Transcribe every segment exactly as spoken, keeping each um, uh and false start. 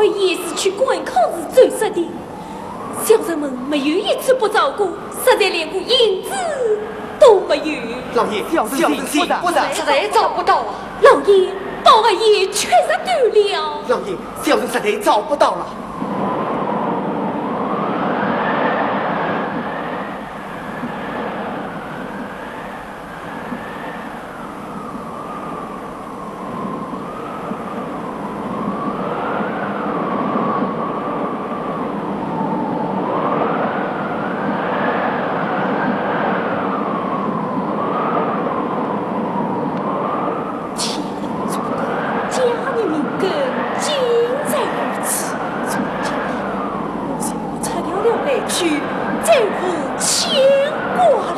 也是去赶考时走失的。小人们没有一次不找过，实在连个影子都没有。老爷，小人信不得。实在找不到啊。老爷，宝二爷确实丢了。老爷，小人实在找不到了。天理之道，家人命根尽在于此。从今以后，我就辞掉了来去，再无牵挂了。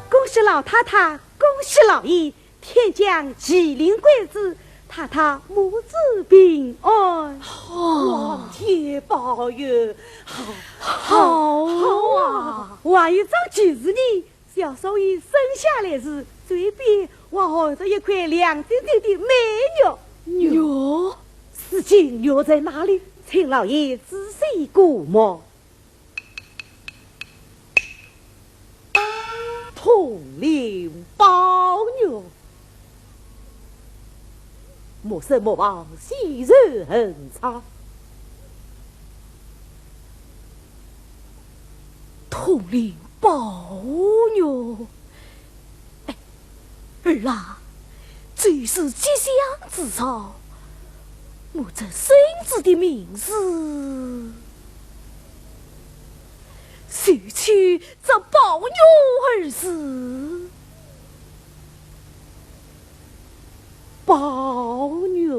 恭喜老太太，恭喜老爷，天降麒麟贵子，太太母子平安。哦，皇天保佑，好，好啊！好啊！还有桩喜事呢，小少爷生下来时，嘴边还含着一块亮晶晶的美玉。玉？如今玉在哪里？请老爷仔细估摸。 通灵宝玉，莫失莫忘，喜受恒昌。通灵宝玉，哎， 儿啊，这是吉祥之兆，莫测孙子的名字，就取这宝玉二字。宝玉。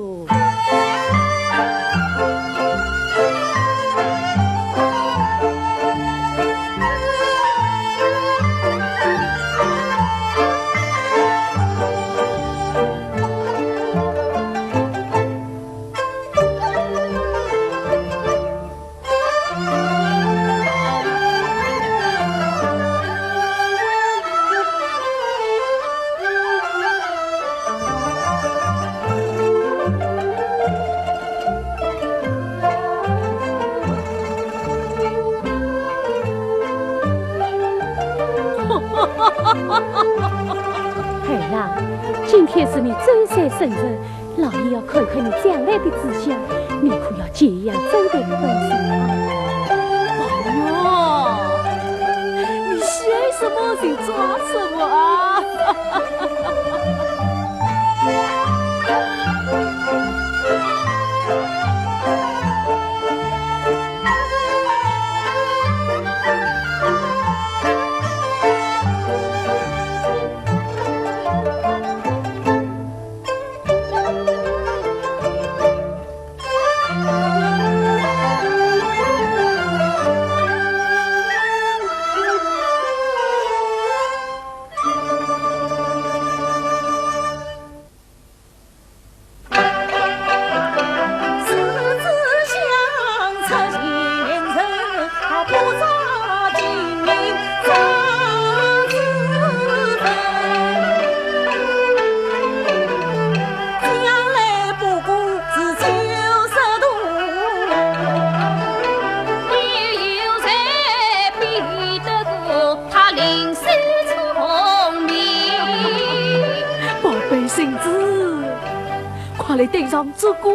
儿啊，今天是你周岁生日，老爷要看看你将来的志向，你可要这样准备个东西啊。宝玉，你想什么就抓什么啊！来登上做官。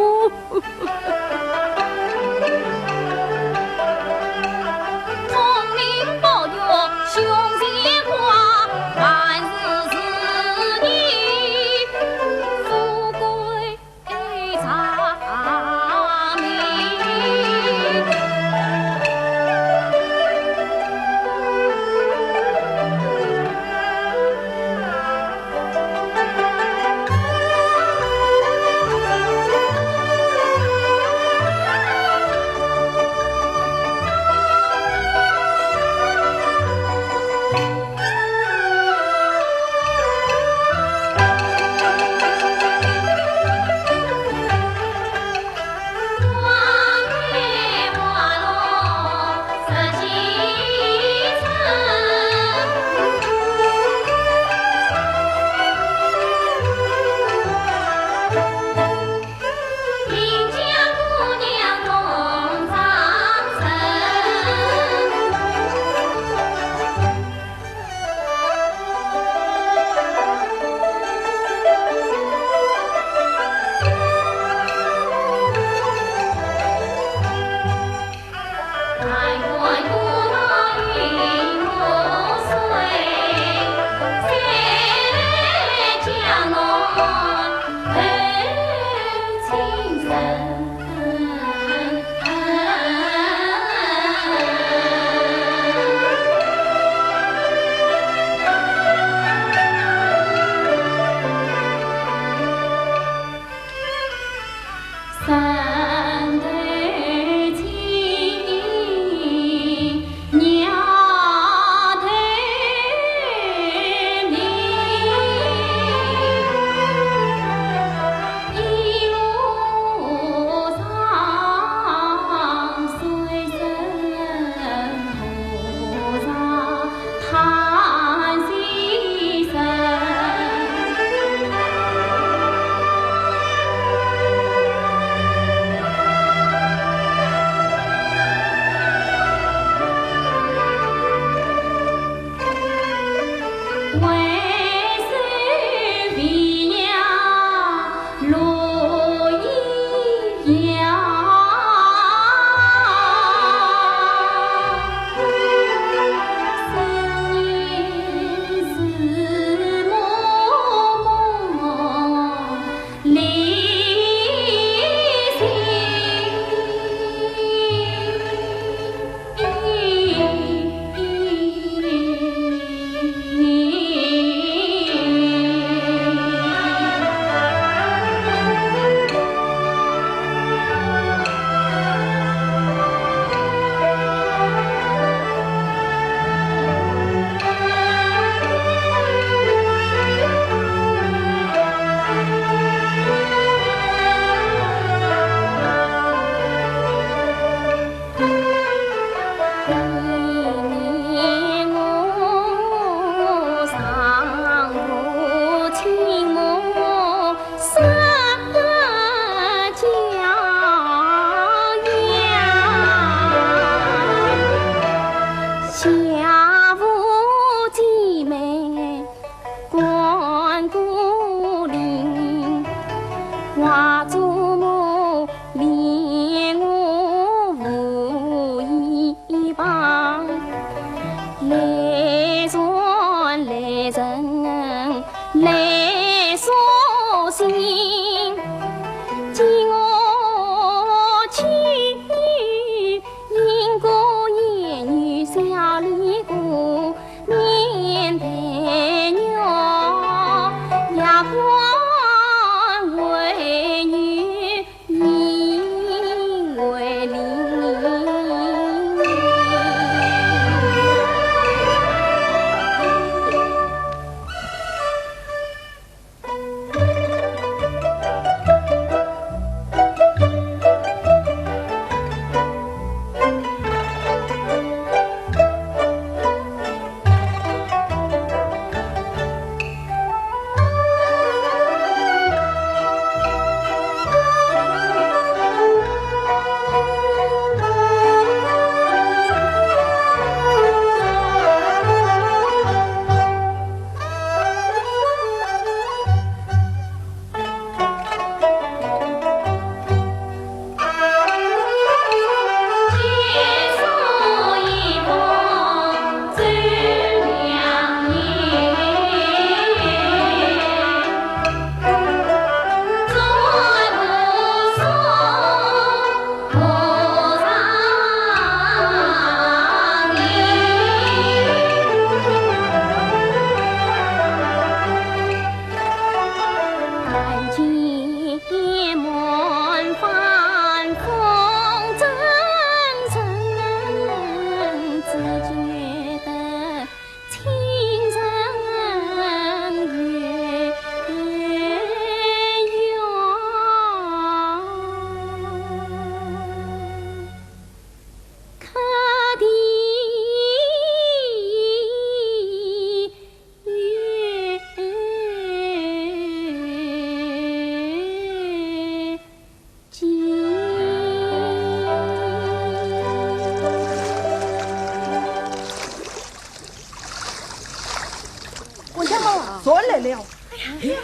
船来了。哎呀，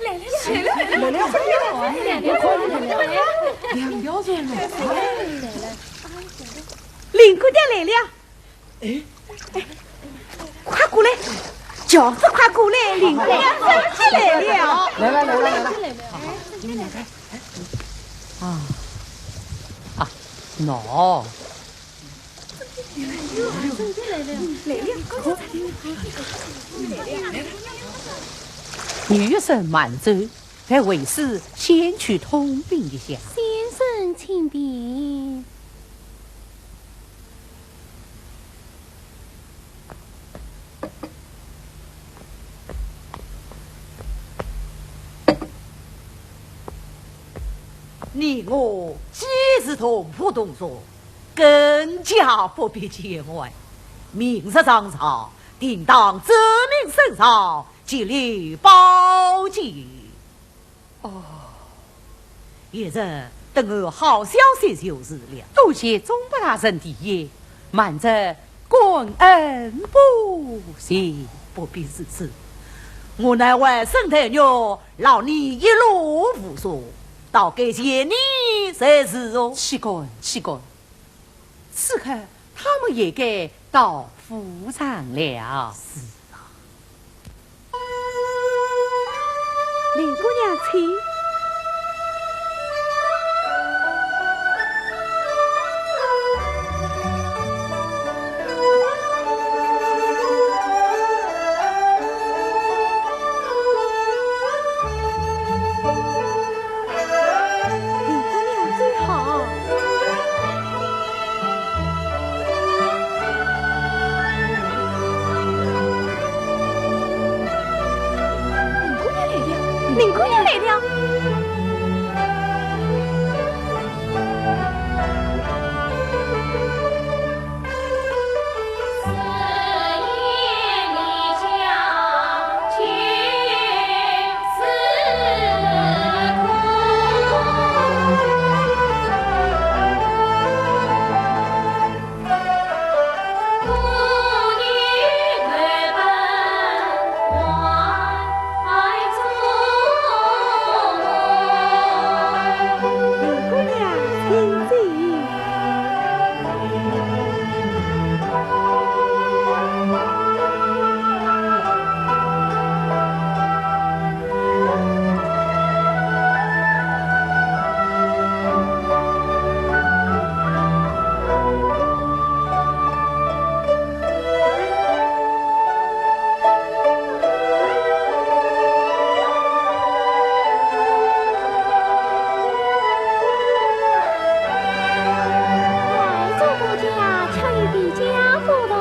来了，来了，来了，来了，快点，快点，快点，快点，快点。林姑娘来了。哎，快过来，轿子快过来，林姑娘真的来了。来来来来来来。啊，啊，喏。 女生慢走，待为师先去通禀一下。先生请便。 你我既是同父同宗，更加不必见外。明日上朝，定当奏明圣上，接礼包饯。哦。 一日等候好消息就是了。多谢宗伯大人提议，慢侄感恩不尽。不必如此，我乃外甥待女，劳你一路护送，到该谢礼才是哦。岂敢，岂敢。 此刻他们也该到府上了。是啊。林姑娘请。 林姑娘最好。林姑娘来了，林姑娘来了。 外祖母家却与别家不同。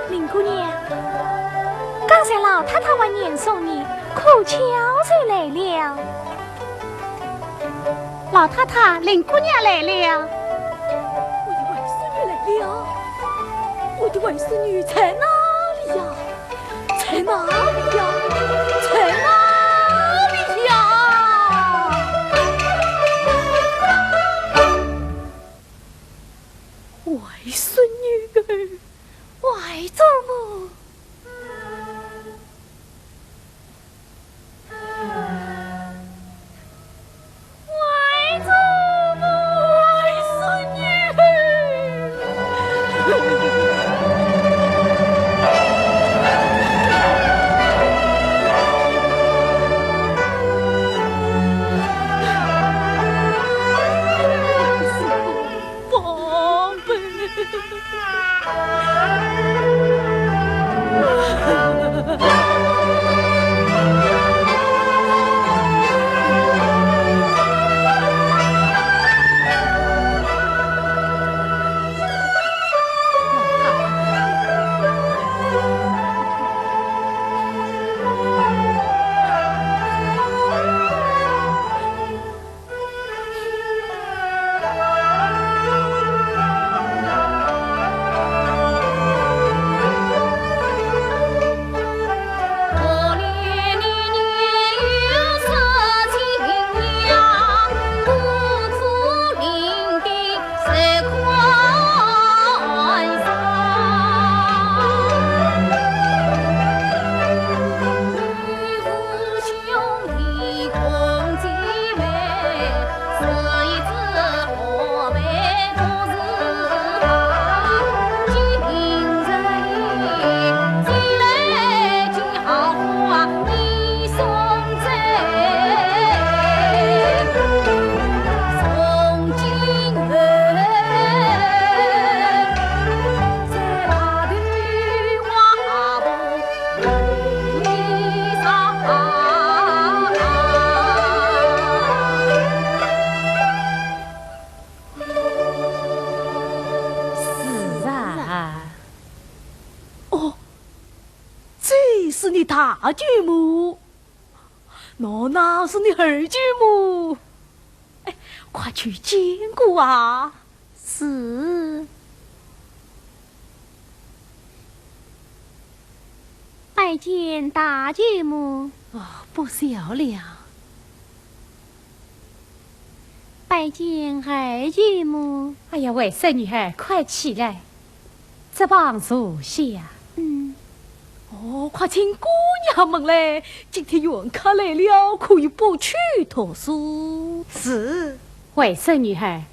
林姑娘，刚才老太太还严送你，可巧就来了。老太太，林姑娘来了。我的外孙女来了，我的外孙女在哪里呀？在哪里呀？在哪里呀？外孙女儿。 外祖母。外祖母。外孙女。大舅母，喏，那是你二舅母。哎，快去见过啊。是。拜见大舅母。啊，不小了。 拜见二舅母。哎呀，外甥女儿，快起来，这旁坐下。嗯。哦，快请姑娘们来，今天远客来了，可以不去读书。是。外甥女儿，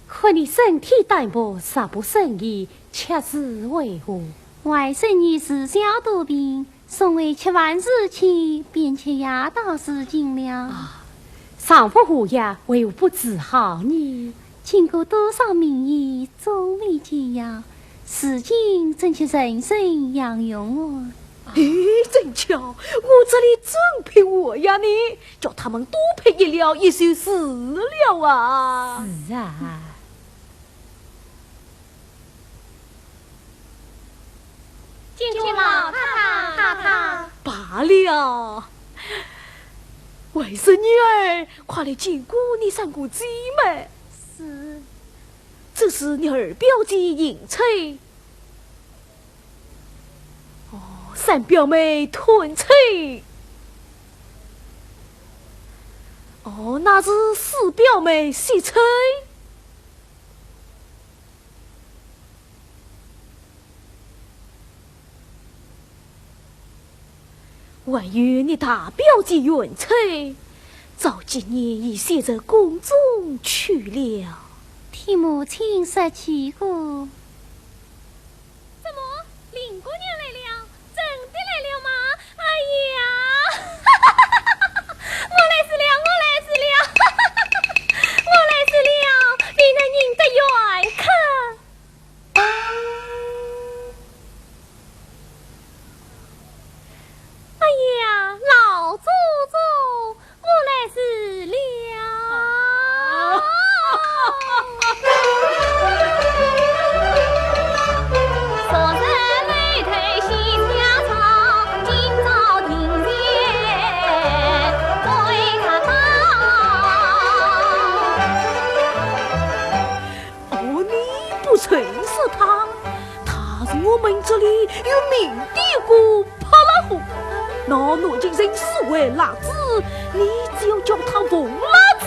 看你身体单薄，若不生厌，吃食为何？外甥女自小多病， 从未吃饭时期，便吃夜到如今了。啊，丈夫下药为何不治好呢？经过多少名医，终未解药，如今正吃人参养荣哦。咦，真巧，我这里正配活药呢，叫他们多配一料，也就是了啊。是啊。 见过老太太。太太。罢了，外甥女儿，快来见过你三个姐妹。是。这是你二表姐银翠。哦，三表妹吞翠。哦，那是四表妹惜翠。 还有你大表姐元翠，早几年已先入宫中去了。听母亲说起过。怎么，林姑娘来了？真的来了吗？哎呀，我来迟了，我来迟了，我来迟了，你能认得元客？ 哎呀，老祖宗，我来迟了。昨日楼头戏家唱，今朝庭前对客唱。 哦，你不认识他，他是我们这里有名的一个泼辣货。那南京人所谓辣子，你只要叫他凤辣子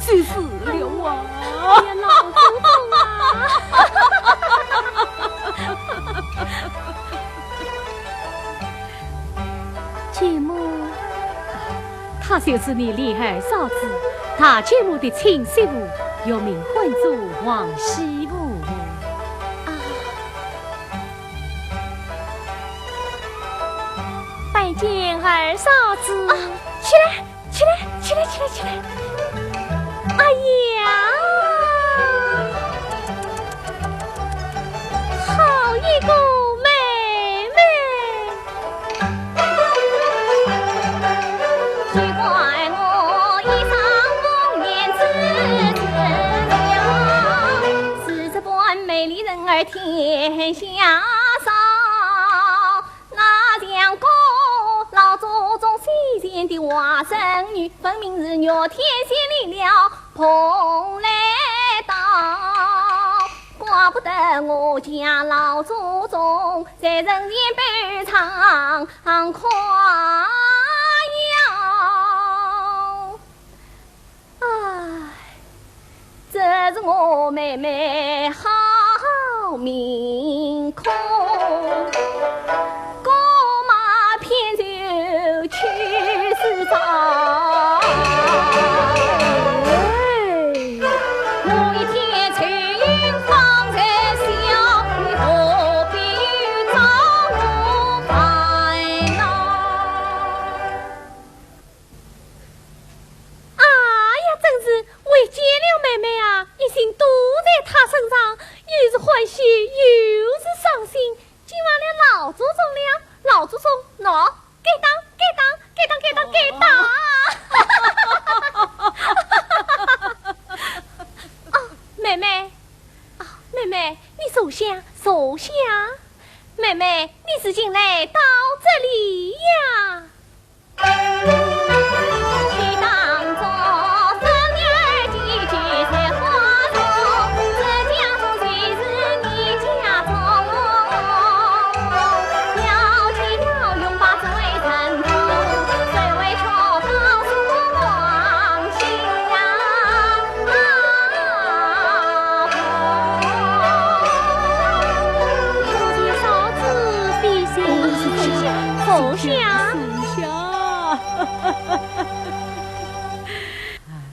就是了啊。哎呀，老祖宗啊！ 舅母。她就是你林二嫂子，大舅母的亲媳妇，又名唤作王媳妇。啊。拜见二嫂子。啊，起来，起来，起来，起来，起来。哎呀，好一个妹妹！ 只怪我一生红颜知字了，是这般美丽人儿天下少。那像个老祖宗先前的外甥女，分明是逆天仙来了，蓬莱岛。怪不得我家老祖宗在人间悲唱 唱快要。唉，这是我妹妹好面孔，哥嘛偏就去世早。我一天愁云放在笑，你何必 哎呀，真是为见了妹妹啊，一心都在她身上，又是欢喜又是伤心。今晚连老祖宗了，老祖宗，喏，该当，该当，该当，该当，该当。啊，妹妹，啊，妹妹，你坐下，坐下。 妹妹，你如今来到这得力呀！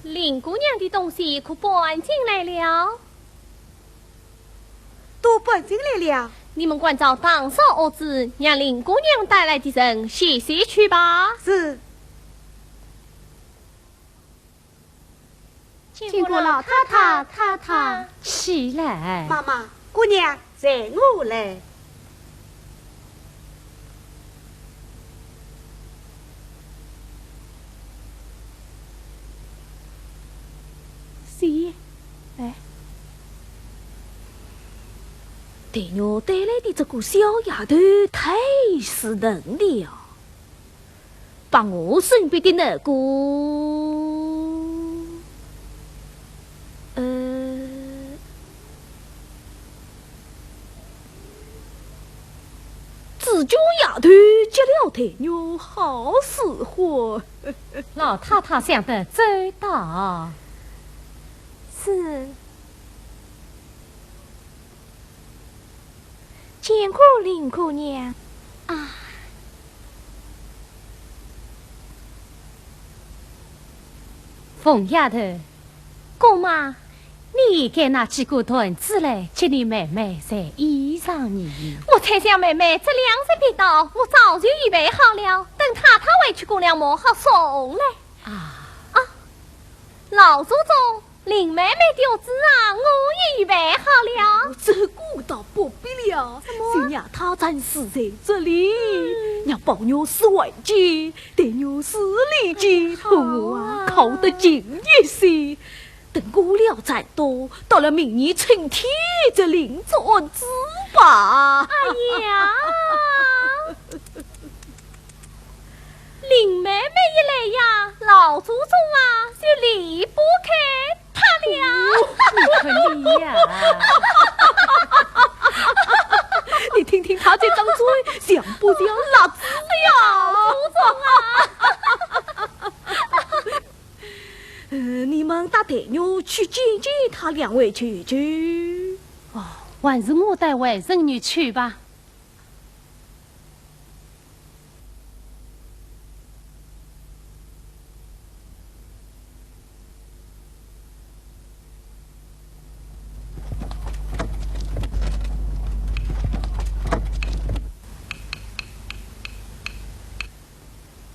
林姑娘的东西可搬进来了？都搬进来了。你们关照打扫屋子，让林姑娘带来的人歇息去吧。是。 见过老太太、太太。起来。妈妈，姑娘，随我来。谁？哎。黛玉带来的这个小丫头太是能了。 把我身边的那个，呃，紫鹃丫头接了黛玉好使唤。老太太想得周到。是。 见过林姑娘。啊。凤丫头，姑妈，你也该拿几个缎子来给你妹妹晒衣裳呢。我猜想妹妹这两日便到，我早就预备好了，等太太回去过两日好送来。啊。啊，老祖宗， 林妹妹的袄子啊，我也预备好了。这个倒不必了，怎么？就让她暂时在这里，嗯。让宝玉是晚节，黛玉是里节，哎呀，和我啊，好啊。靠得近一些。等过了战端，到了明年春天再另作安置吧。哎呀！ 林妹妹一来呀，老祖宗啊，就离不开她了。哦，你看你呀。你听听她这张嘴，像不像辣子呀？哎呀，老祖宗啊！呃，你们带黛玉去见见她两位舅舅。哦，还是我带外甥女去吧。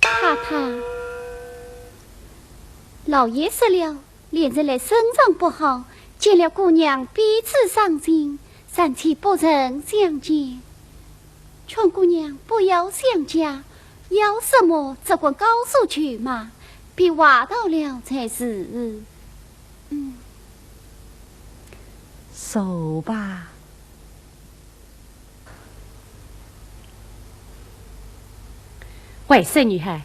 太太，老爷说了，连日来身上不好，见了姑娘彼此伤心，暂且不曾相见。劝姑娘不要相见，要什么只管告诉舅妈，别话到了才是。嗯。坐吧。 外甥女儿，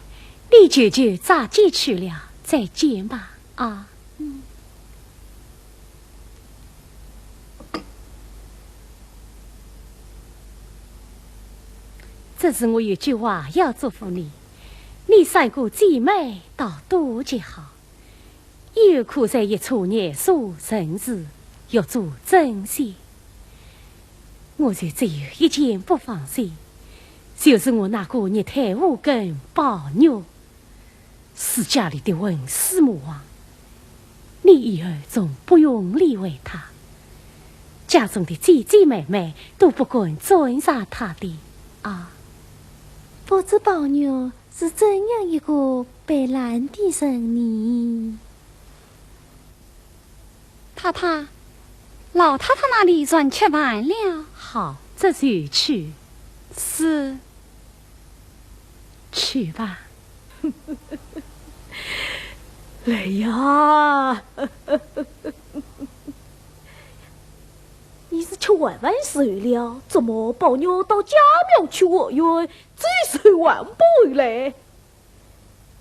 你舅舅早就去了，再见吧，啊。嗯。只是我有句话要嘱咐你，你三个姐妹倒多极好。 有可在一处念书成字，学做针线。我就只有一件不放心，就是我那个热胎无根宝玉，是家里的混世魔王。你以后总不用理会他，家中的姐姐妹妹都不敢沾惹他的啊。不知宝玉 是怎样一个白烂的人呢？太太，老太太那里饭吃完了。好，这就去。是。去吧。来呀！你是穷还完事了，怎么宝玉到家庙去化缘，只是还不回来？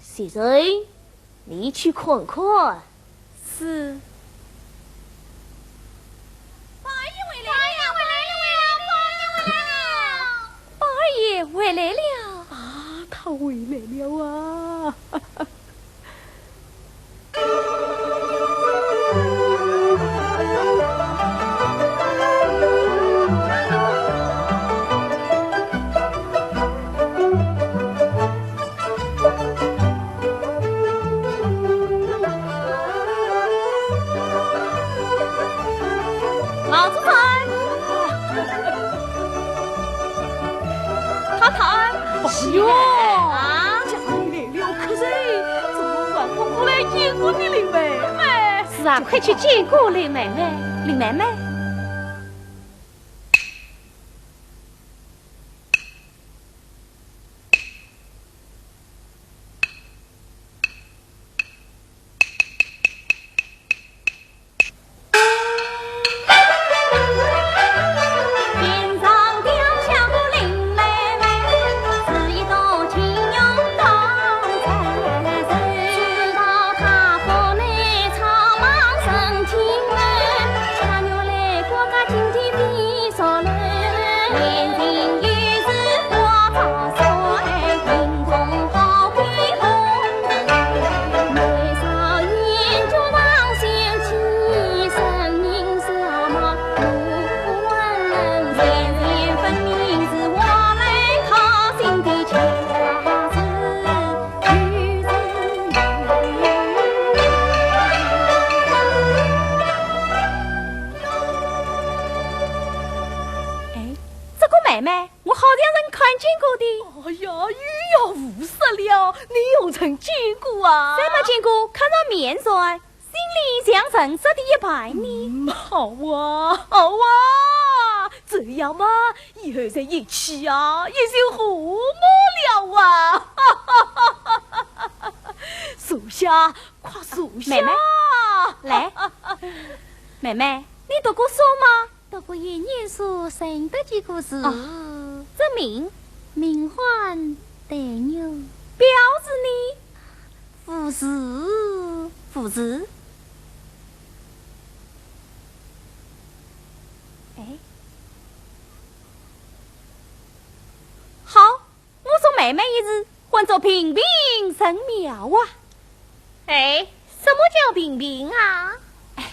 袭人，你去看看。是。宝二爷回来了，宝二爷回来了，宝二爷回来了，宝二爷回来了。啊，他回来了啊！ 老祖宗，太太，哎哟，啊，家里来了客人，怎么还不过来见过你林妹妹？是啊，快去见过林妹妹，林妹妹。 哎，这个妹妹，我好像曾看见过的。哎呀，又要胡说了，你又曾见过啊？怎么见过？看上面善，心里像认识的一般呢。嗯，好啊，好啊，这样嘛，以后在一起啊，也就和睦了啊。坐下，快坐下。妹妹，来，妹妹，你读过书吗？ 读过一年书，认得几个字。啊，这名？名唤黛玉。表字呢？无字，无字。哎。好， 我送妹妹一字，唤作平平神妙啊。哎，什么叫平平啊？哎，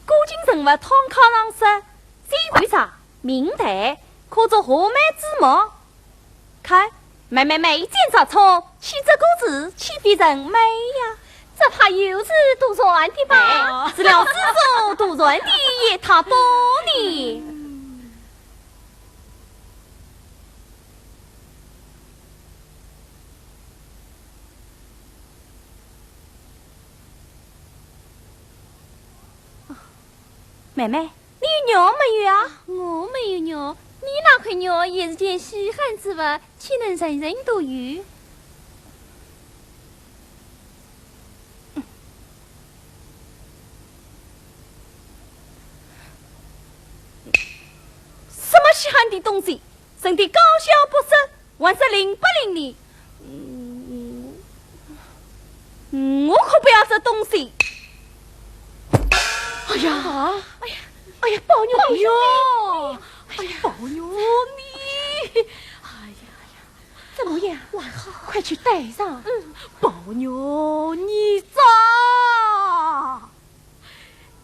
古今人物唐考堂上说，先后啥，明代，可作和美之貌。看，妹妹眉间着错，起这个字，岂非人美呀？这怕又是杜撰的吧？哎，除了这种杜撰的也太多呢。 妹妹，你有肉没有啊？我没有肉，你那块肉也是件稀罕之物，岂能人人都有？ 什么稀罕的东西？人的高下不识，还说灵不灵呢？嗯，我可不要这东西。哎呀，啊？哎呀，哎呀，宝玉，宝玉，哎呀，宝玉，你，哎呀，哎呀。 怎么样？还好。快去带上。嗯。宝玉，你咋？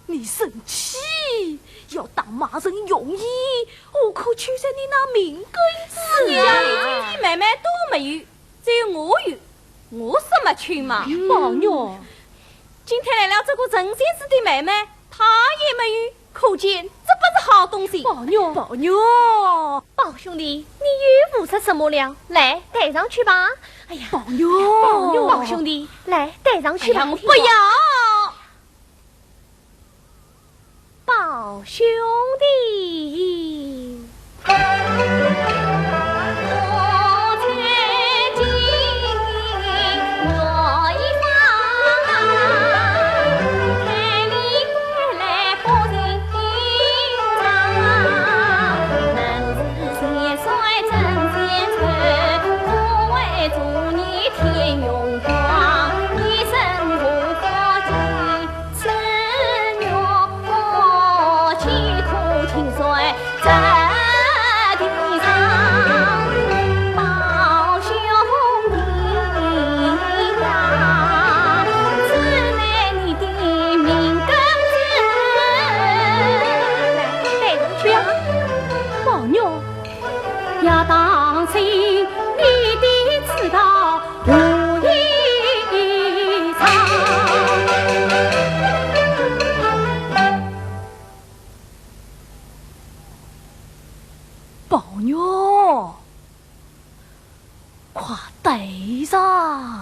你生气要打骂人容易，何苦求着你那命根子呀？是呀，你弟弟妹妹都没有，只有我有，我什么亲嘛？宝玉，今天来了这个陈仙子的妹妹，她也没有，可见这不是好东西。宝玉，宝玉，宝兄弟，你又胡说什么了？来，带上去吧。哎呀，宝玉，宝玉，宝兄弟，来，带上去吧。哎呀，我不要。宝兄弟。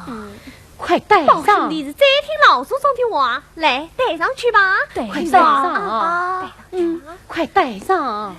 嗯，快带上。包拯，你是在听老祖宗的话，来，带上去吧。带上。快带上啊。啊，带上去啊。嗯，快带上。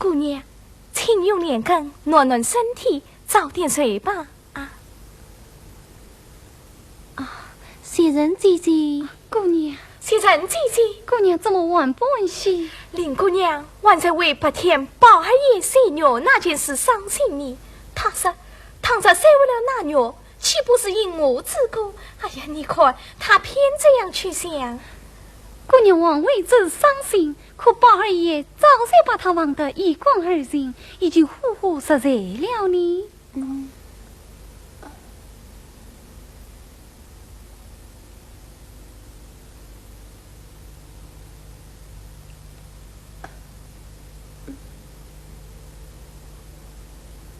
姑娘，请用莲根暖暖身体，早点睡吧。啊。啊，袭人姐姐。姑娘。袭人姐姐。姑娘怎么还不安歇？林姑娘还在为白天宝二爷戏虐那件事伤心呢。她说，倘若摔坏了那玉，岂不是因我之过？哎呀，你看，她偏这样去想。姑娘枉为这伤心，可宝二爷早就把她忘得一干二净，已经呼呼直睡了呢。嗯。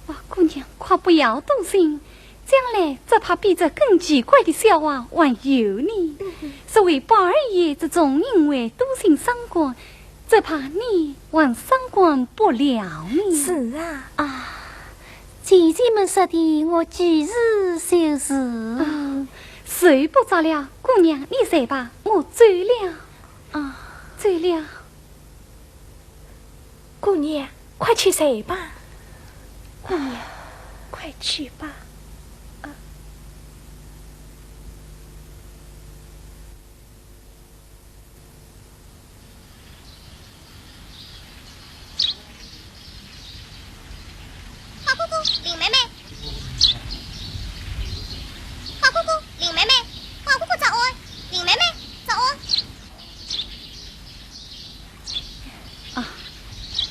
啊，姑娘，快不要多心，将来只怕比这更奇怪的笑话还有呢。嗯。所谓宝二爷这种人为多心伤官， 只怕你还伤官不了呢。是啊。啊，姐姐们说的，我记住就是。啊，睡不着了，姑娘，你睡吧，我走了。啊，走了。姑娘，快去睡吧。姑娘，快去吧。啊。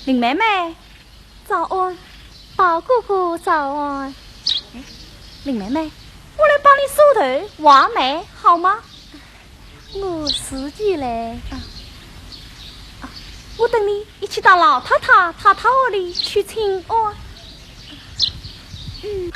林妹妹，早安。宝哥哥早安。哎，林妹妹，我来帮你梳头、画眉，好吗？我自己来。啊，啊，我等你一起到老太太、太太屋里去请安。嗯。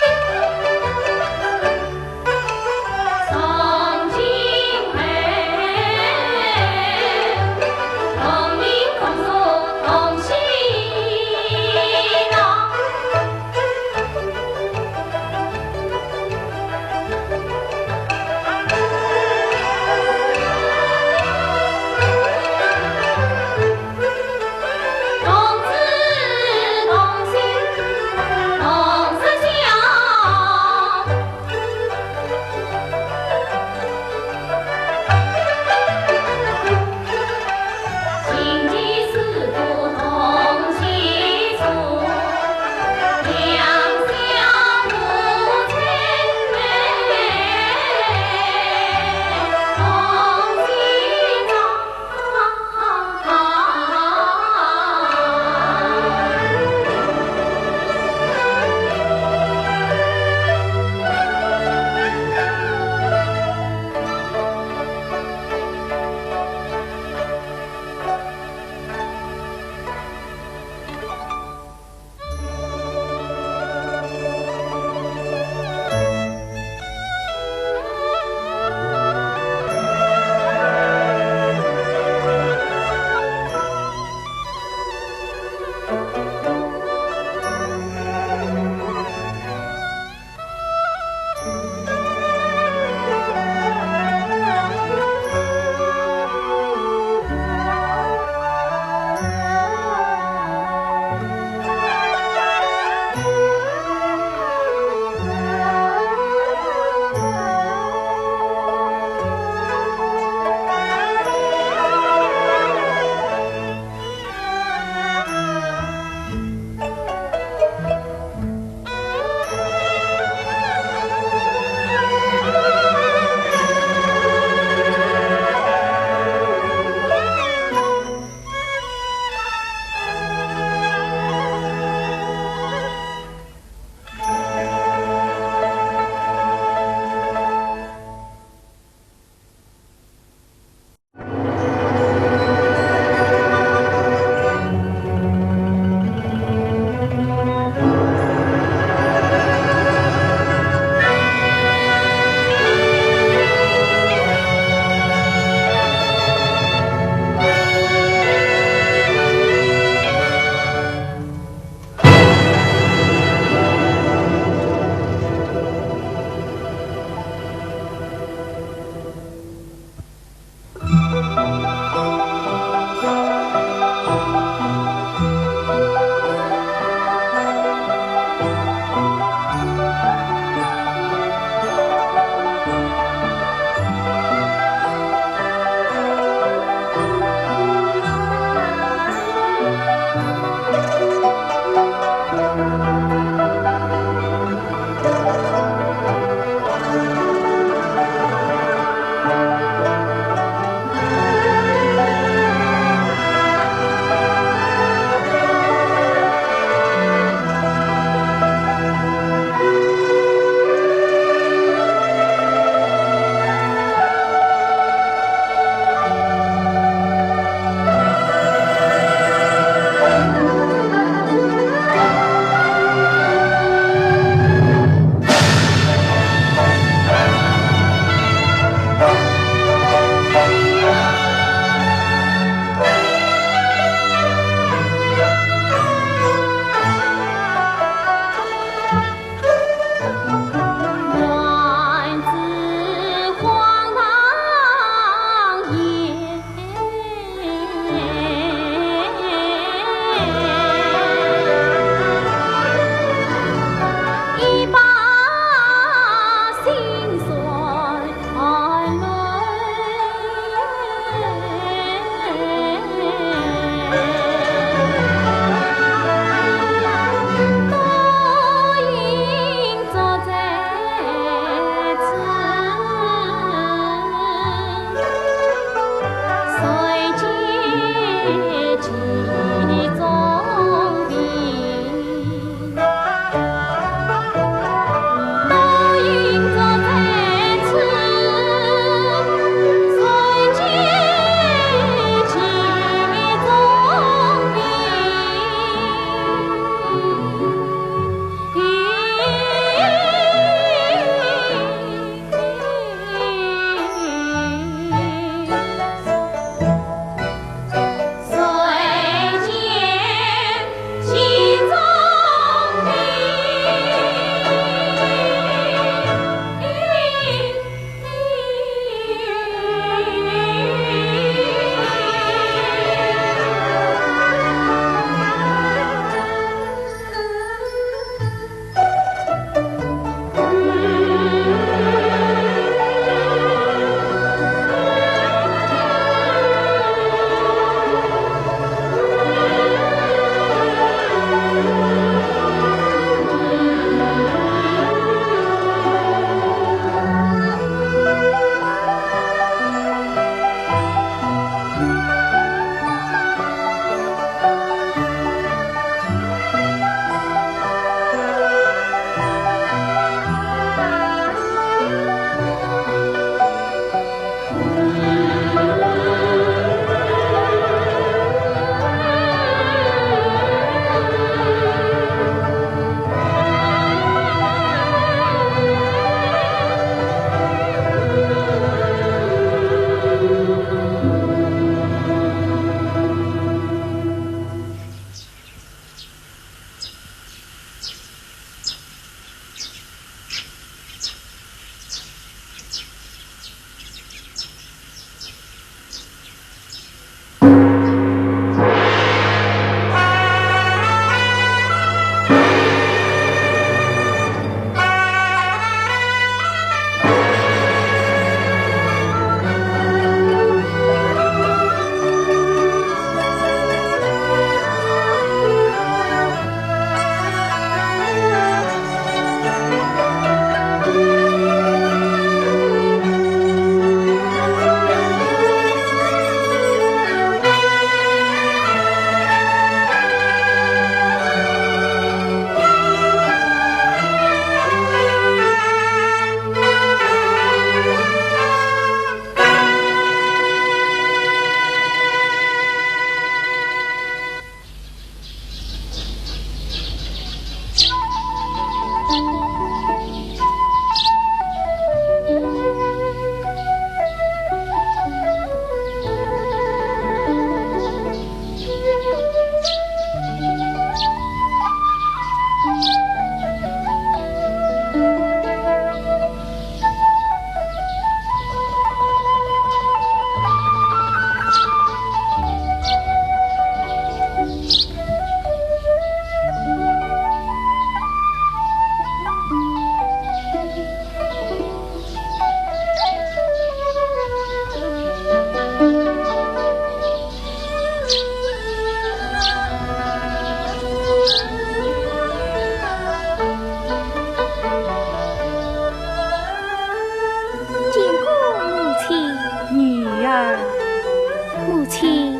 亲，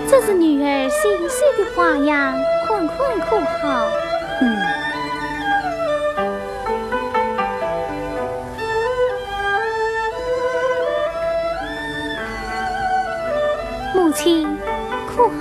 这是女儿新绣的花样，看看可好？嗯。母亲，可好？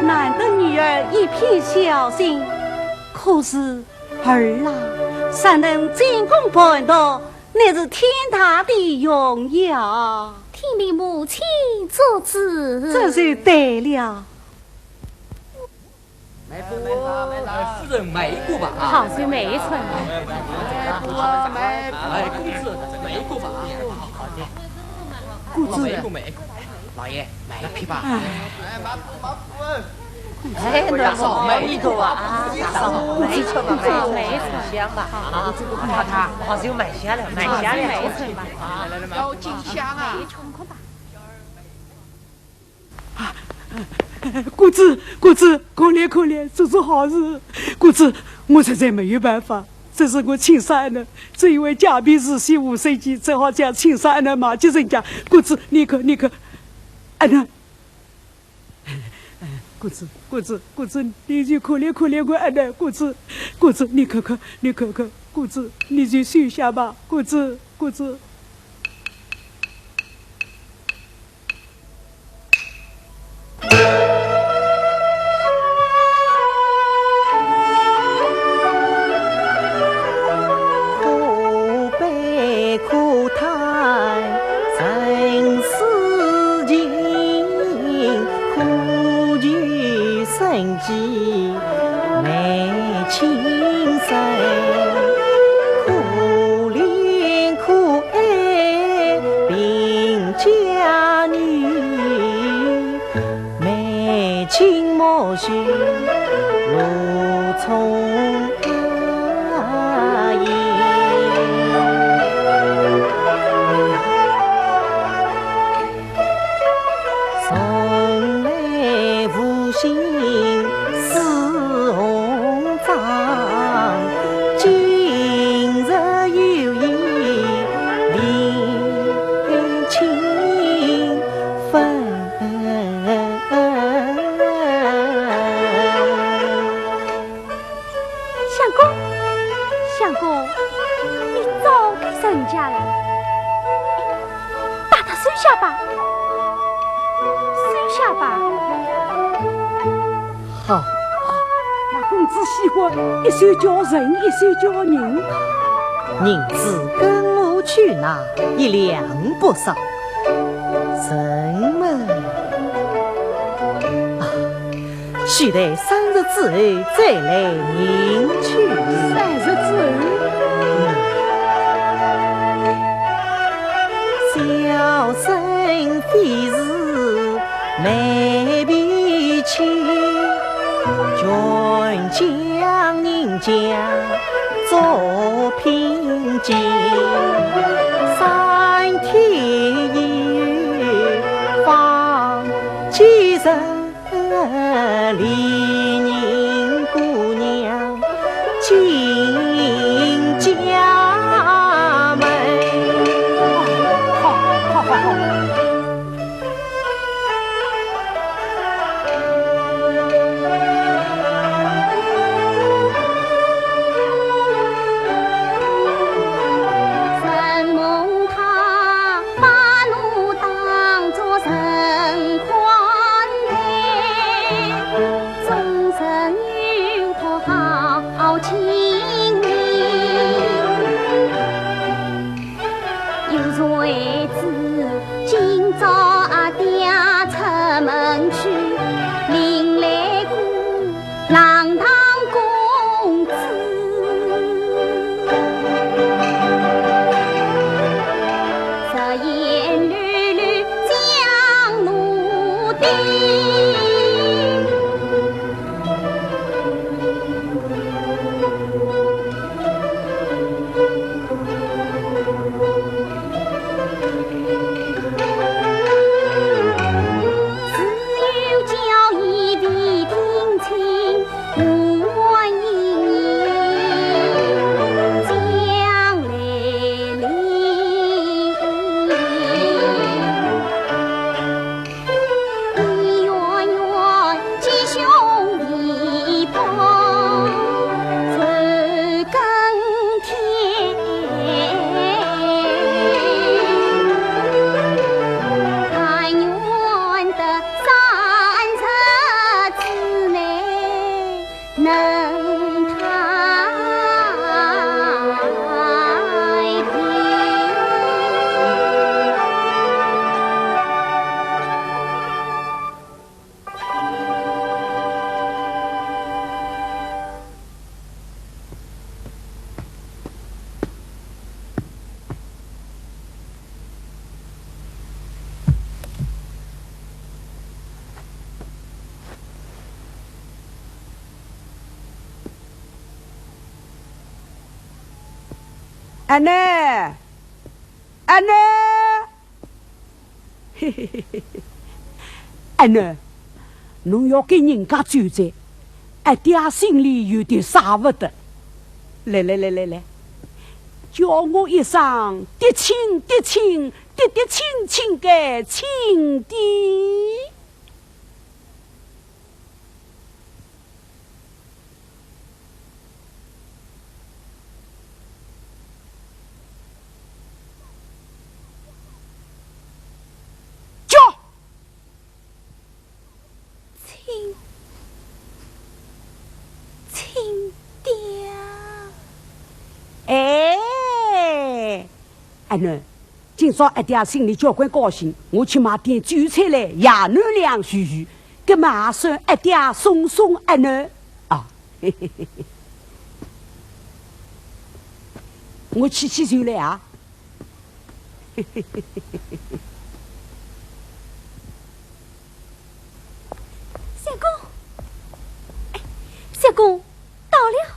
难得女儿一片孝心，可是儿啊，尚能进宫伴读，乃是天大的荣耀。听命母亲做主。这就对了。 夫人，买一个吧，啊。好，就买一串吧。哎，公子，买一个吧，啊。公子，买一个，买一个。老爷，买一匹吧。哎，大嫂，买一个吧，啊。大嫂，买一个吧，买一个。香吧，啊。太太，好，就买下了，买下了。买一串吧。啊，来，来，买。要进香啊。 公子，公子，可怜可怜，做做好事。公子，我实在没有办法，这是我亲生的，只因为家贫如洗无水机，只好将亲生的卖给人家。公子，你看，你看，哎呀，公子，公子，公子，你就可怜可怜我哎呀，公子，公子，你看看，你看看，公子，你就收下吧，公子，公子。梅青山，可怜可爱并佳女，眉清目秀，露葱花颜。 从来无心似红妆，今日有意辨清分。 相公，相公，你早该人家了，把她收下吧，收下吧。好，那公子喜欢一手交人，一手交人。银子跟我去拿，一两不少。人嘛，啊， 须待三日之后再来领取。三日之后？嗯。小生非是卖皮鞋，全将人家作品鉴，三天以后方寄人。 李宁姑娘进家门。好，好，好，好。 有谁知今朝阿爹出门去，领来个浪荡公子，日夜绿绿将奴婢。 只有叫伊未听清，我一言将来临。 一圆圆吉凶一破，谁更添？但愿得三日之内 能太平。 阿囡，阿囡，阿囡，侬要跟人家走哉，阿爹心里有点舍不得。来来来来来，叫我一声嫡亲，嫡亲，嫡嫡亲亲个亲爹。 叫！亲，亲爹。哎，阿囡， 今朝阿爹心里交关高兴，我去买点酒菜来，爷囡两叙叙。的嘛，算一点松松一软啊。我去去就来啊。相公，哎，相公，到了。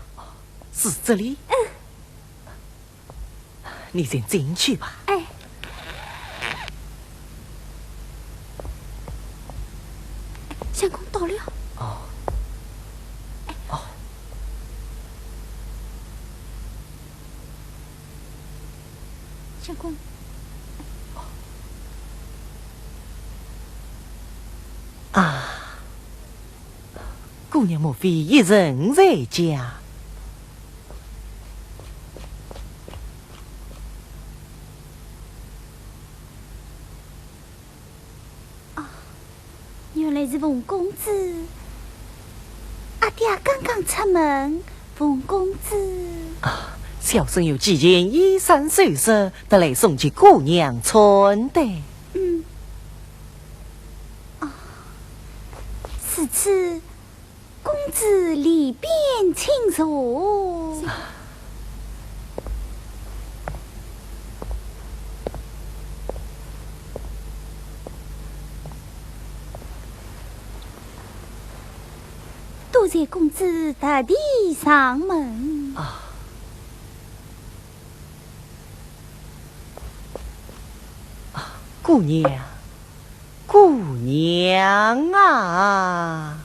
是这里？嗯。 你先进去吧。哎。相公到了。哦。哎。哦。相公。啊。 姑娘莫非一人在家？啊，原来是冯公子。阿爹刚刚出门，冯公子。啊，小生有几件衣衫首饰，特来送给姑娘穿戴。嗯。 啊，如此，公子里边请坐。多谢公子特地上门。啊。 姑娘，姑娘啊！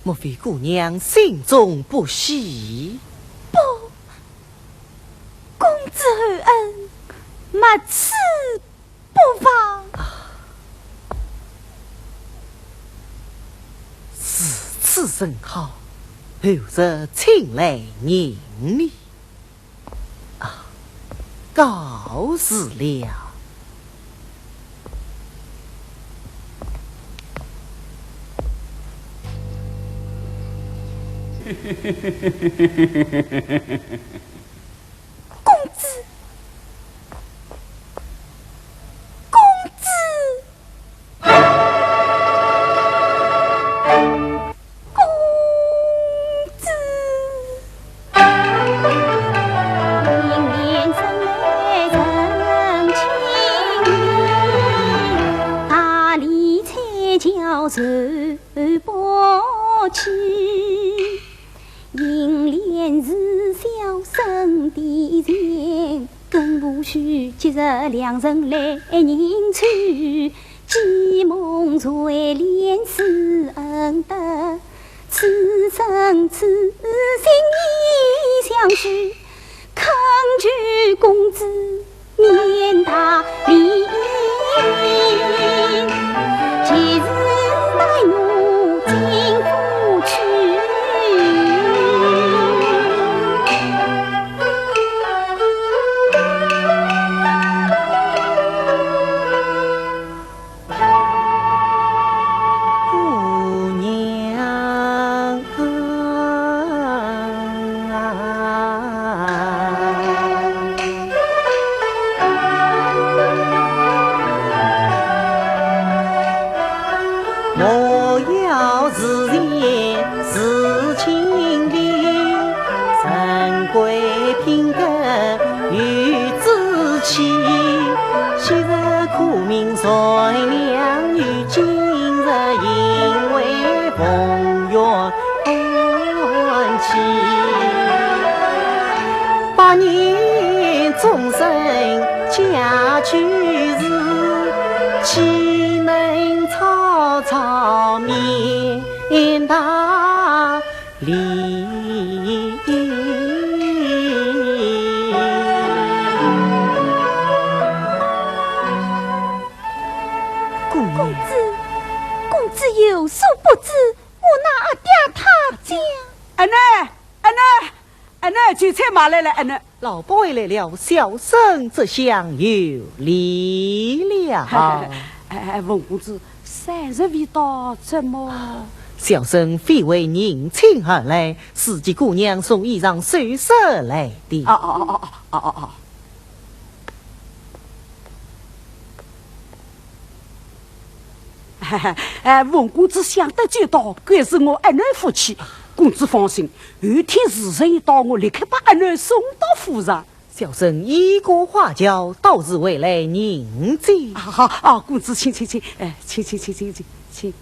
莫非姑娘心中不喜？不，公子厚恩，没此不妨。如此甚好，后日请来迎你。 啊，告辞了。公子，公子。 公子。公子，公子有所不知，我那阿爹他家……阿囡，阿囡，阿囡，酒菜买来了，阿囡。老伯回来了，小生这厢有礼了。哎，哎，文公子，三日未到，怎么？小生非为迎亲而来，是给姑娘送衣裳首饰来的。哦，哦，哦。 哎，文公子想得周到，该是我阿囡福气。公子放心，后天时辰一到，我立刻把阿囡送到府上。小生已过花轿，到时回来迎接。啊，好，啊，公子请，请，请，哎，请，请，请。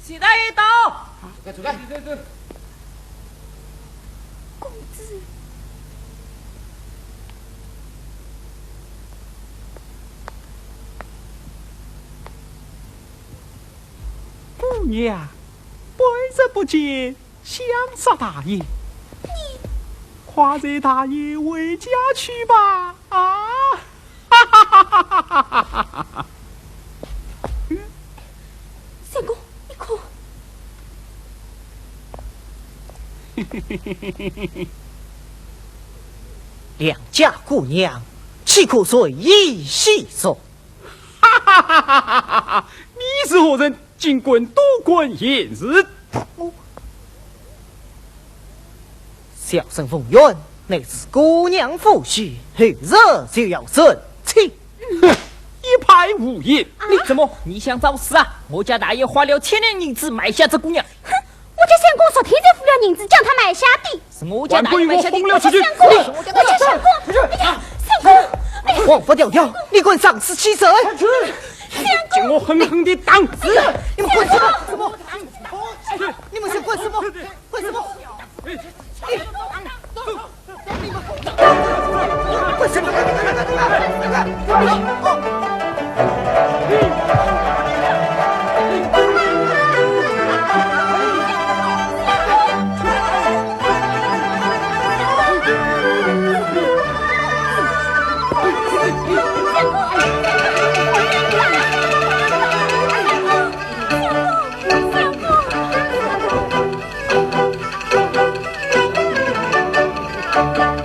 徐大爷到。走开，走开。公子。姑娘，半日不见，想煞大爷。你……快随大爷回家去吧。啊！ 相公，你看。良家姑娘，岂可随意戏说？哈哈哈哈哈哈！你是何人？竟敢多管闲事！哦， 小生凤元，乃是姑娘夫婿，后日就要成亲。哼，一派胡言！你怎么，你想找死啊？我家大爷花了千两银子买下这姑娘。哼，我家相公昨天才付了银子将她买下的。是我家大爷买下的。还不与我轰了出去！我家相公，我家相公，哎呀，相公，哎呀，王八条条，你敢上此欺贼！相公，给我狠狠地打！你们干什么？你们想干什么？ 为什么？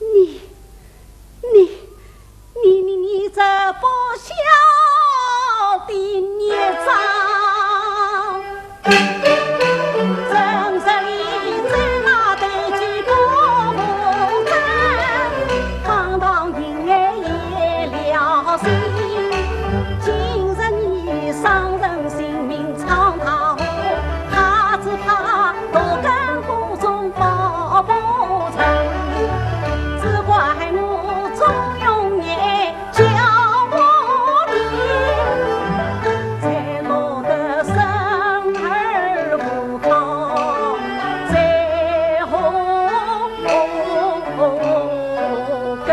你，你，你，你，你这不孝的孽障！正日里走马对酒不服真，堂堂银儿也了心。今日你伤人性命闯大祸，他只怕 毒根不中报不成，只怪我纵容你教我的，才落得生而不靠，在祸根。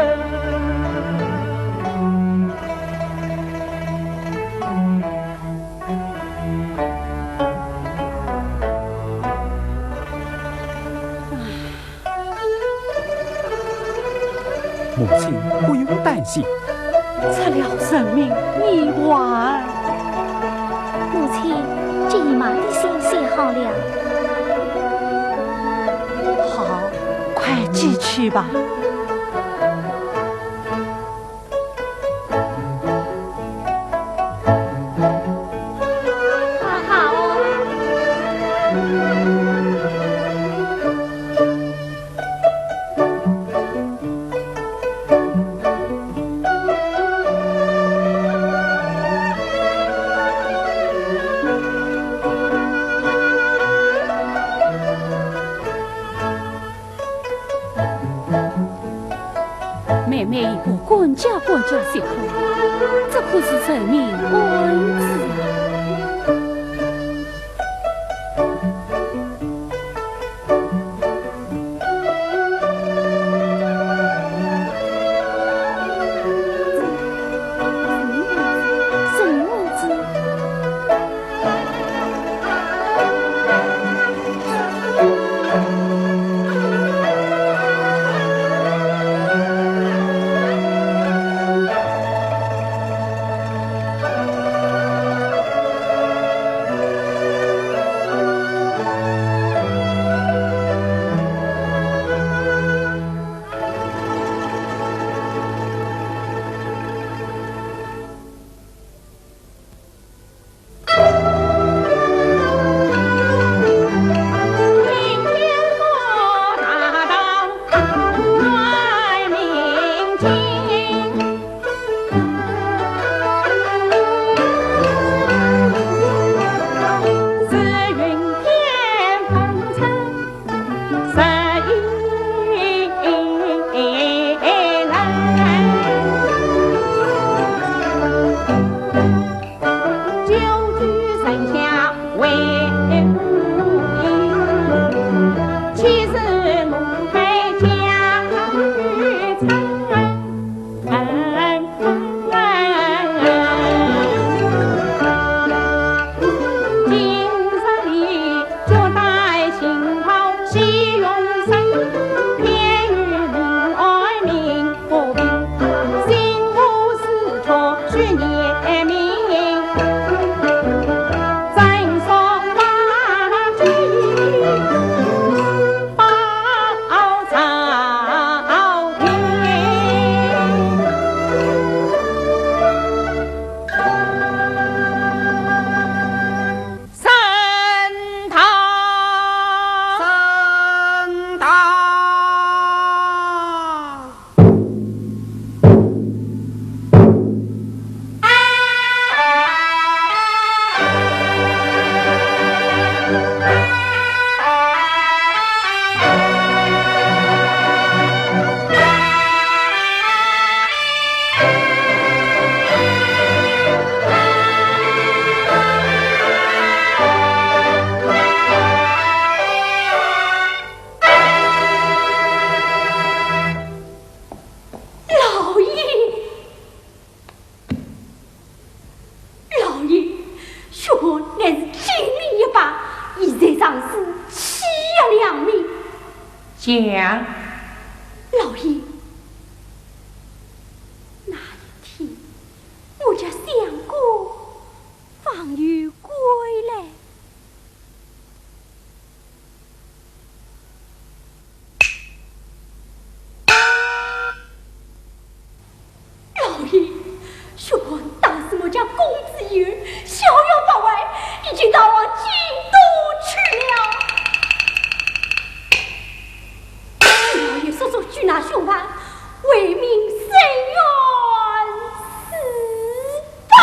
母亲不用担心。出了人命，你娃儿……母亲，这姨妈的信写好了。好，快寄去吧。妹一步官家官家小，这可是人命官司啊！老爷，老爷，学文乃是尽力一把，一再尝试，岂有良民。讲。老爷，那一天，我家相公方有归来。 老爷，学文打死我家公子以后，逍遥法外，已经逃往京都去了。老爷速速拘拿凶犯，为民伸冤是吧？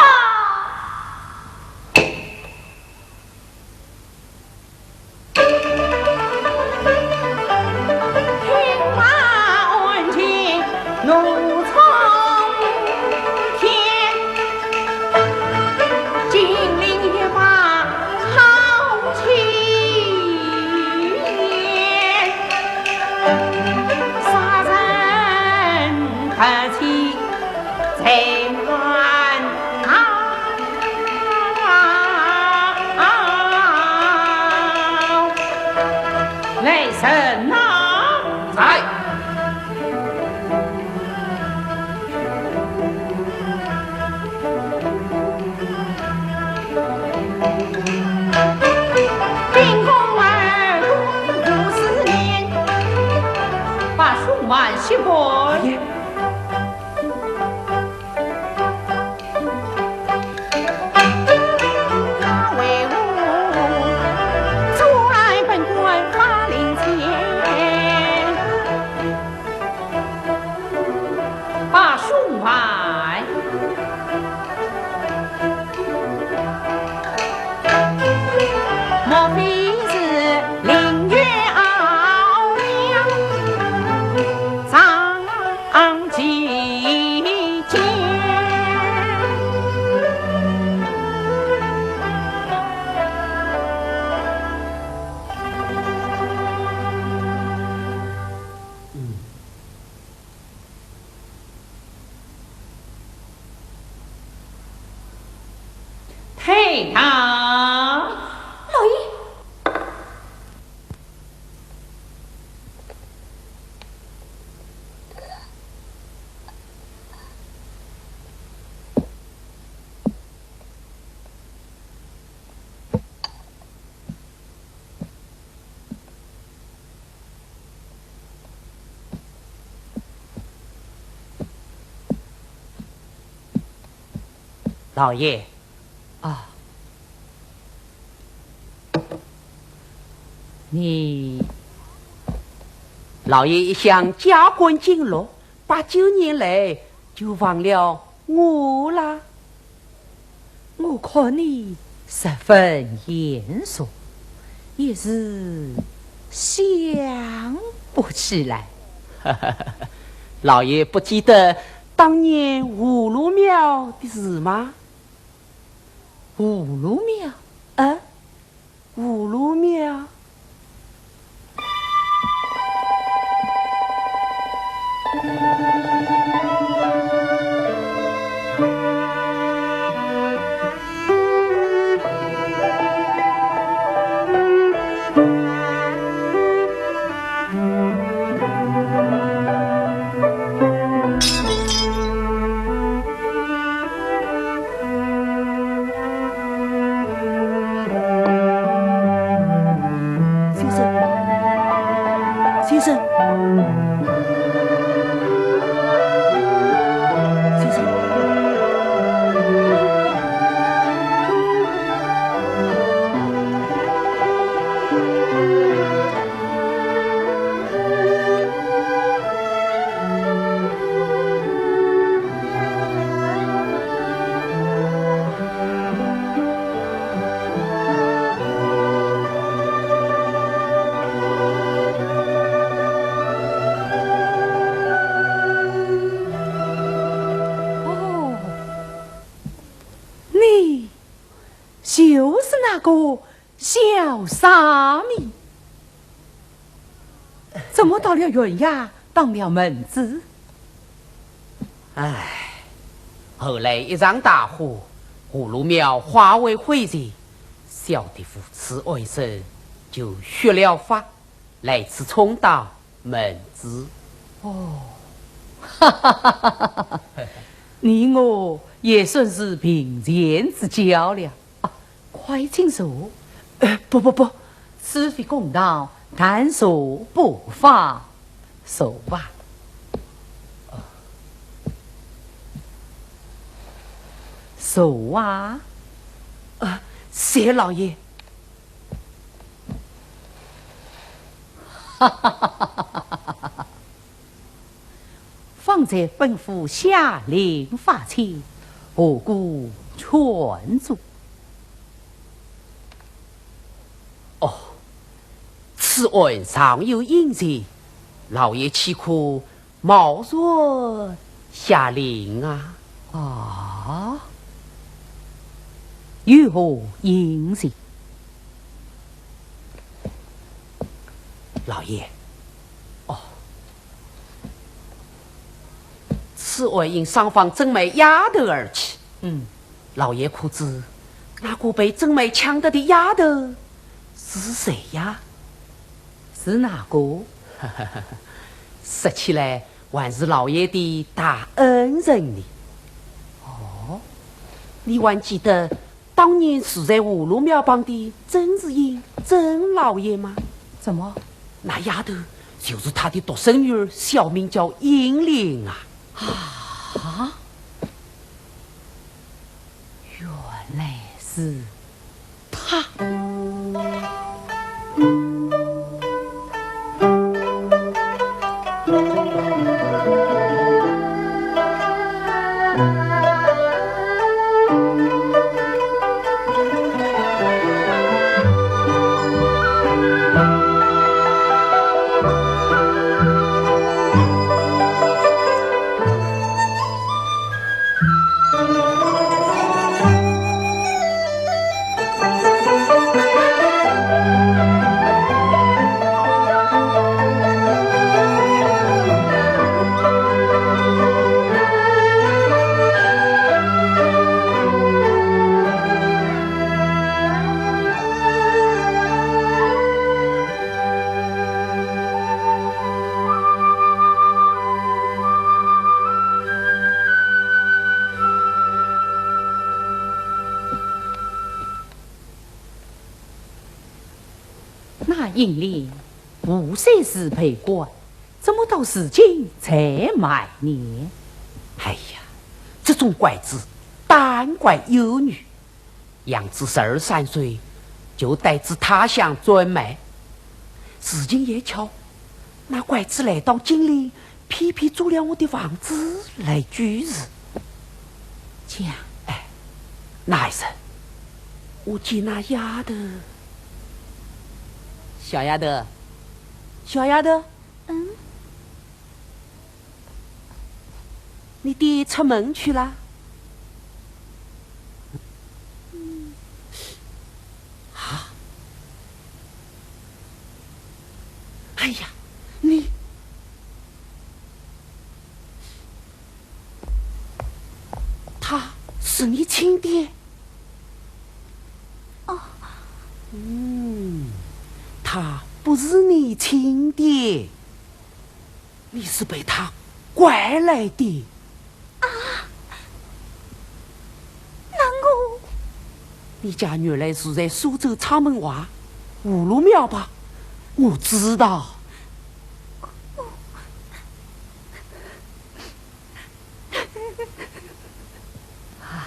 来人呐！在。秉公二供，勿使念。把凶犯席开。 把凶犯。莫非是林月敖呀？张退堂。老爷。 老爷。啊。你，老爷一向加官进禄，八九年来就忘了我啦。 我看你十分眼熟，一时想不起来。老爷不记得当年葫芦庙的事吗？葫芦庙？啊？ 葫芦庙。先生，先生，先生。 哦，你就是那个 小沙弥，怎么到了县衙当了门子？唉，后来一场大火，葫芦庙化为灰烬，小弟无处安身，就学了法，来此充当门子。哦，哈哈哈哈哈！你我也算是并肩之交了。 啊，快请坐。呃，不，不，不，此非公堂，暂坐不妨。坐吧。坐啊。啊，谢老爷。哈哈哈哈哈哈！ 方才吩咐下令发签，何故劝阻？哦，此案尚有隐情，老爷岂可冒然下令啊？啊？有何隐情？老爷，哦， 此案因商房曾梅丫头而起。嗯。老爷可知，那个被曾梅抢得的丫头是谁呀？是哪个？说起来，还是老爷的大恩人呢。哦？你还记得 当年住在葫芦庙旁的曾士英曾老爷吗？怎么？那丫头就是他的独生女儿，小名叫英莲啊。啊？原来是她。英莲五岁时被拐，怎么到如今才满呢？哎呀，这种拐子，单拐幼女，养至十二三岁，就带至他乡专卖。如今也巧，那拐子来到京里， 偏偏租了我的房子来居住。这样，哎，那一日，我见那丫头。小丫头，小丫头，嗯？你爹出门去了？嗯。啊？哎呀，你， 他是你亲爹？哦。嗯，他不是你亲爹，你是被他拐来的。啊，那我……你家原来住在苏州阊门外五路庙吧？我知道。 唉，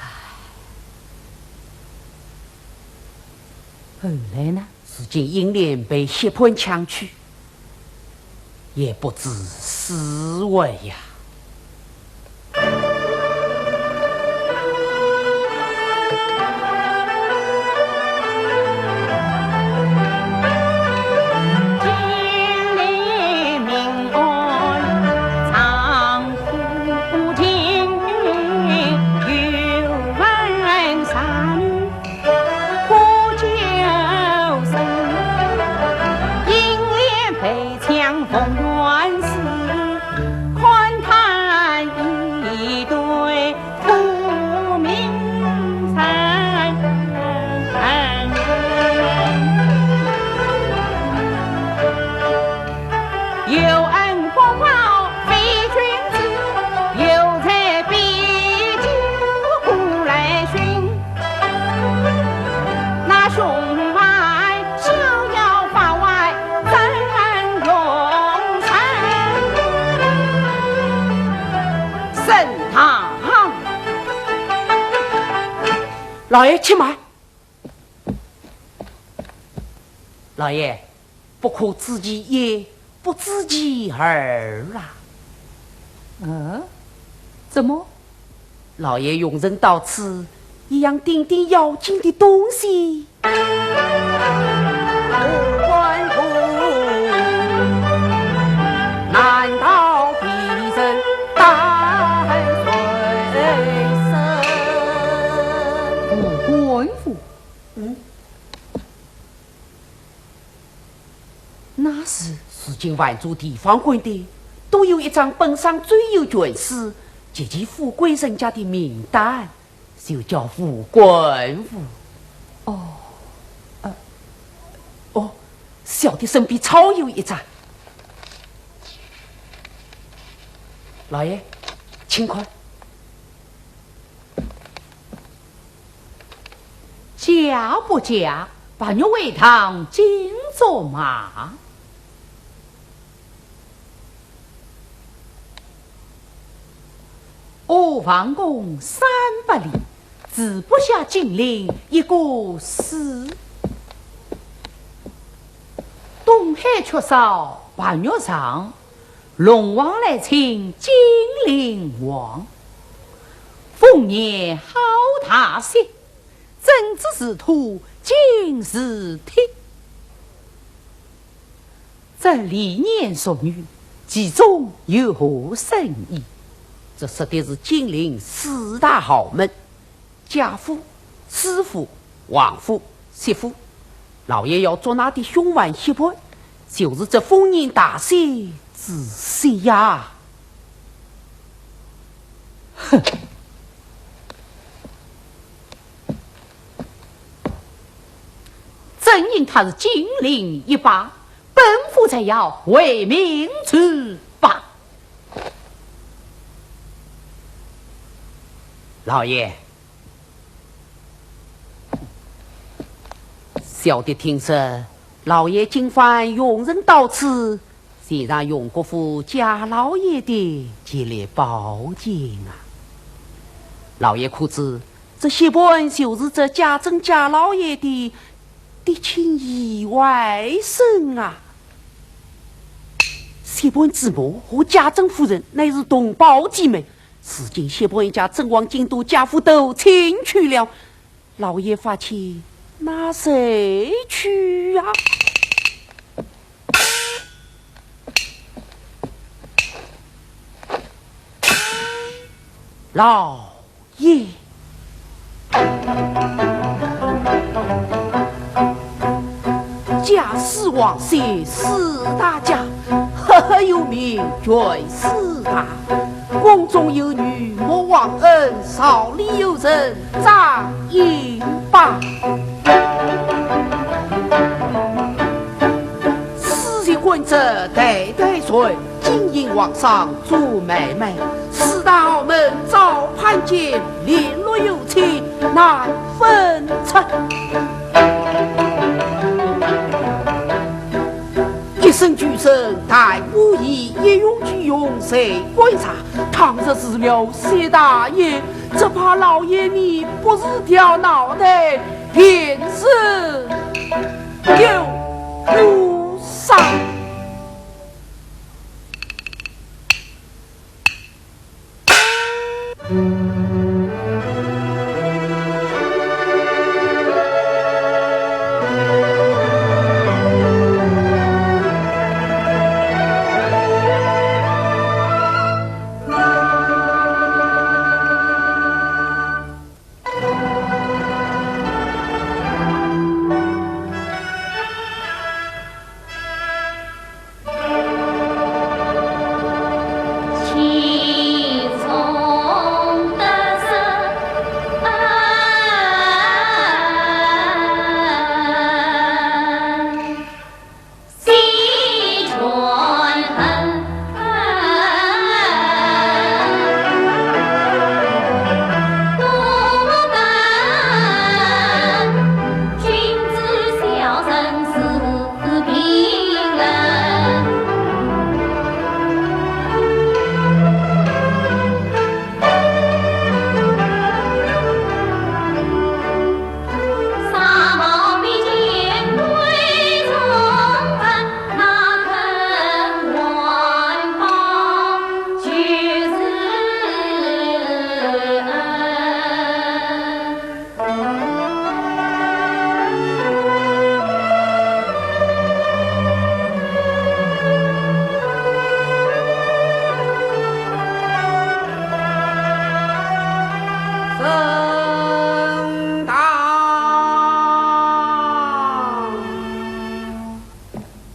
后来呢？如今英莲被薛蟠抢去，也不知死活呀。 沈堂。老爷，且慢。老爷，不可知其一，不知其二啊。嗯？怎么？老爷用人到此，也要顶顶要紧的东西。 武官符？嗯？那是……如今万州地方官的，都有一张本省最有权势、极其富贵人家的名单， 就叫武官符。哦，呃，哦，小的身边草有一张。老爷，请看。假不假？白玉为堂金竹马。 阿房宫三百里，住不下金陵一个字。东海缺少白玉床，龙王来请金陵王。烽烟敲大雪，怎知是土竟是铁。 这连年俗语，其中有何深意？这说的是金陵四大豪门：贾府、知府、王府、薛府。老爷要捉拿的凶犯薛蟠，就是这烽烟大雪之雪呀。哼！ 正因他是金陵一霸，本府才要为民除霸。老爷，小的听说老爷今番用人到此，想让荣国府贾老爷的极力保荐啊。老爷可知，这薛蟠就是这贾珍贾老爷的嫡亲姨外甥啊。薛蟠之母和贾珍夫人乃是同胞姐妹，如今薛蟠一家正往京都贾府投亲去了， 老爷发气，那谁去呀？老爷。贾氏王氏四大家，赫赫有名，权势大。 宫中有女莫忘恩，朝里有人掌印把。世袭官职代代传，经营皇商做买卖，四大豪门早攀肩，联络有亲难分拆。 一生居身，待无疑，一用俱用谁观察？倘若是了薛大爷，只怕老爷你不是掉脑袋，便是有误伤。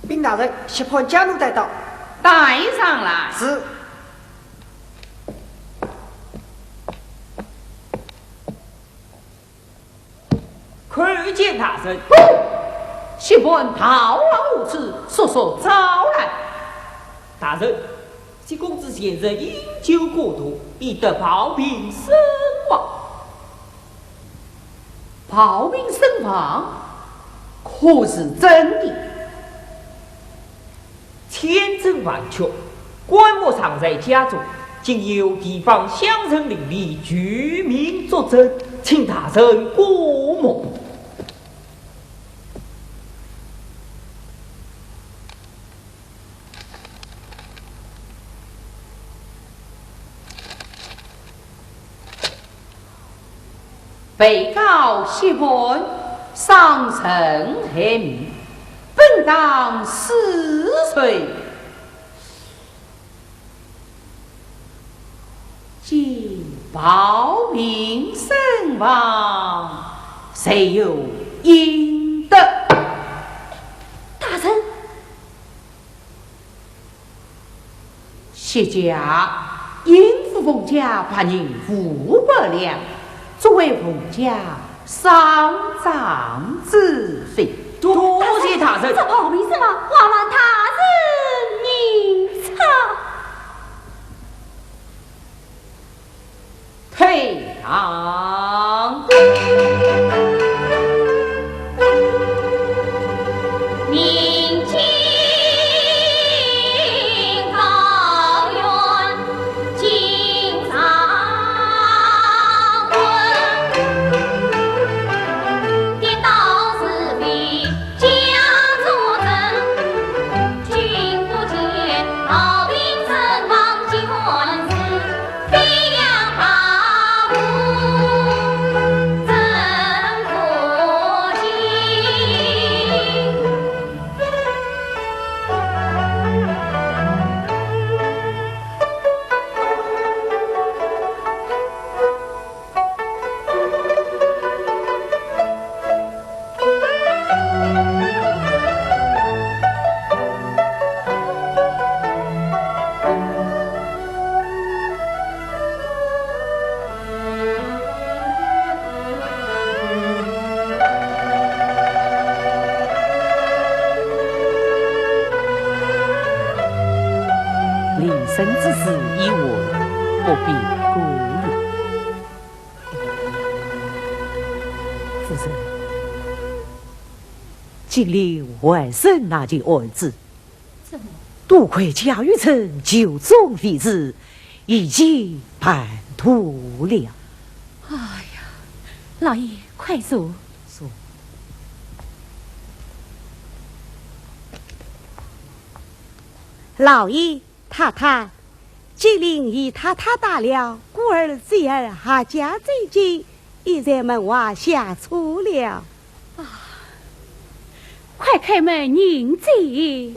禀大人，薛蟠家奴带到。带上来。是。 参见大人。不，薛蟠逃往何处？速速招来。大人，薛公子前日饮酒过度，已得暴病身亡。暴病身亡？可是真的？ 千真万确，棺木尚在家中，今有地方乡人邻里居民作证，请大人过目。被告薛蟠，生辰海明， 本当四岁，今暴病身亡，罪有应得。大人， 薛家应付冯家白银五百两，作为冯家丧葬之费。多谢大人。这暴病身亡，还望大人明察。退堂。 明我不必顾虑。夫人，金陵还剩那件案子，怎么？多亏贾雨村求衷为旨，已经办妥了。哎呀，老爷，快坐。坐。老爷，太太，金陵姨太太到了，故而侄儿阖家追究，已在门外下车了。啊，快开门迎接。